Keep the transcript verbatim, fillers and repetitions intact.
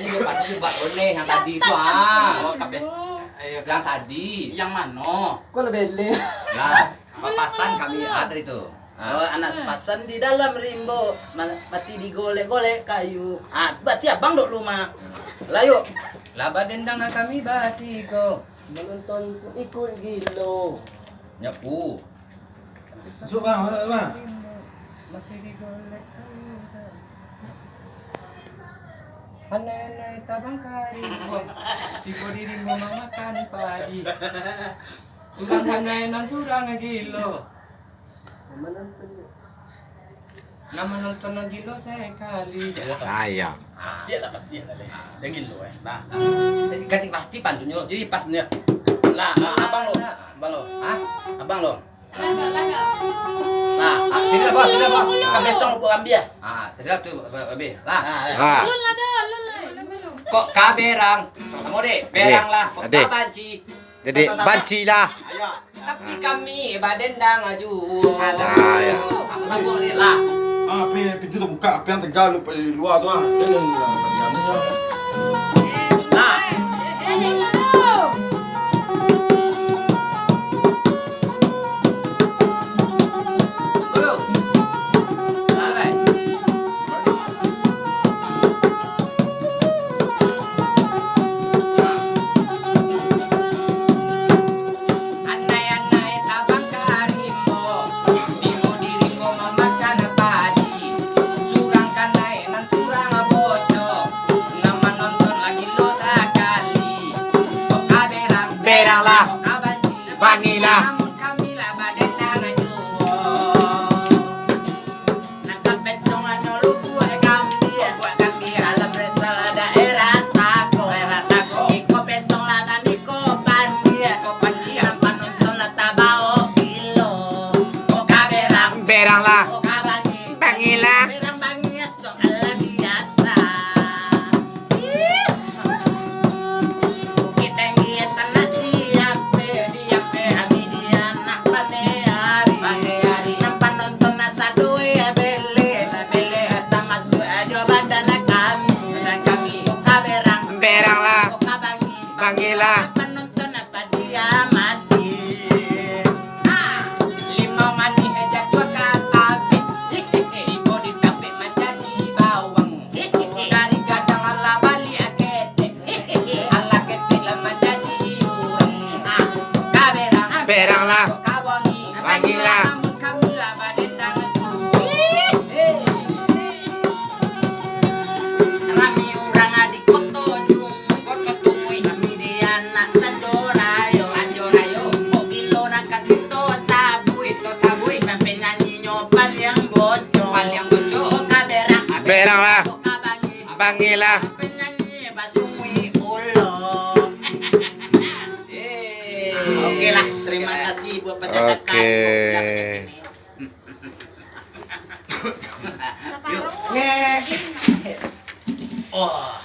Pasti buat oleh yang tadi tu, ah. Oh, kabeh. Yang tadi. Yang mano? Kok lebih leh? Lah, papasan kami, ah, tadi tu. Ah. Oh, anak sepasan di dalam rimbo, ma-, mati digolek-golek kayu. Ah, berarti abang dok rumah. Lah, yuk. Lah, badendang kami batigo. Menonton ikut gilo. Nyapu. Masuk, bang, masuk, bang. Anai-anai tabang kari, tibo diri mamakan padi. Surang anai nan surang gilo. Nama nonton nan gilo sakali. Sayang. Kasian lah, kasian lah, leh. Dia gilo, eh. Nah. Ganti pasti pantunnyo. Jadi pas nyo. Lah, abang lo. Abang lo. Hah? Abang lo. Lah, ah, sini lah, Bos, sini lah, Bos. Ka bencong buat ambil. Ah, sini lah tu, ambil. Lah. Ah, ya. Ah. Lun lah dah, lun lah. Kok ka berang? Samo-samo deh. Berang lah. Kok ka banci? Jadi, sama-sama. Banci lah. Ayo. Tapi kami badendang aju. Ah, ya. Sama-sama deh lah. Ah, pi-, pintu terbuka, api yang tegal lu di luar tu ah. Dia ni lah, bagian ni lah. Lah. Anai-anai tabang ka rimbo, tibo di rimbo mamakan padi. Surang kanai nan surang bocok, nan manonton lah gilo sakali. Kok ka berang, berang lah. Kok ka banci, banci lah. Namun kami lah badendang juo. Nangkap bencong anyo lubuak gambia, lubuak gambia. Dalam resal daerah Sago, daerah Sago. Iko pesong lah nan iko pandia, iko pandia. Nan panonton lah tabao gilo. Kok ka berang, berang lah. Kok ka banci, banci lah. Berang banci, sok lah biasa. Bukik Tinggi tanah siampe, siampe. Kami di anak pandai ari, pandai ari. Nan panonton nan sadoi bele, bele. Tamasuak jo badan kami, badan kami. Kok ka berang, berang lah. Kok ka banci, banci lah. Nan panonton nan padiah mati. Ah, limau manih jatuah ka tabik. Tibo ditapik manjadi bawang. Dari gadang alah baliak ketek. Alah ketek lah manjadi urang. Ah, ka berang. Berang lah. Ka banci. Banci lah. Namun kami lah badendang. Rami urang di koto Jumung, koto Tumui. Kami di anak Sanjo Rayo, Sanjo Rayo. Kok gilo nak ka Tito Sabuik, Tito Sabuik. Sampai nyaninyo paliang bocor, paliang bocor. Kok ka berang, berang lah. Kok ka banci, banci lah. Penyanyi basungui pulo. Eh, oke lah, terima kasih buat pencatatan. Oke. Buat pencatatan ini. Separuh. Yuk. Oh.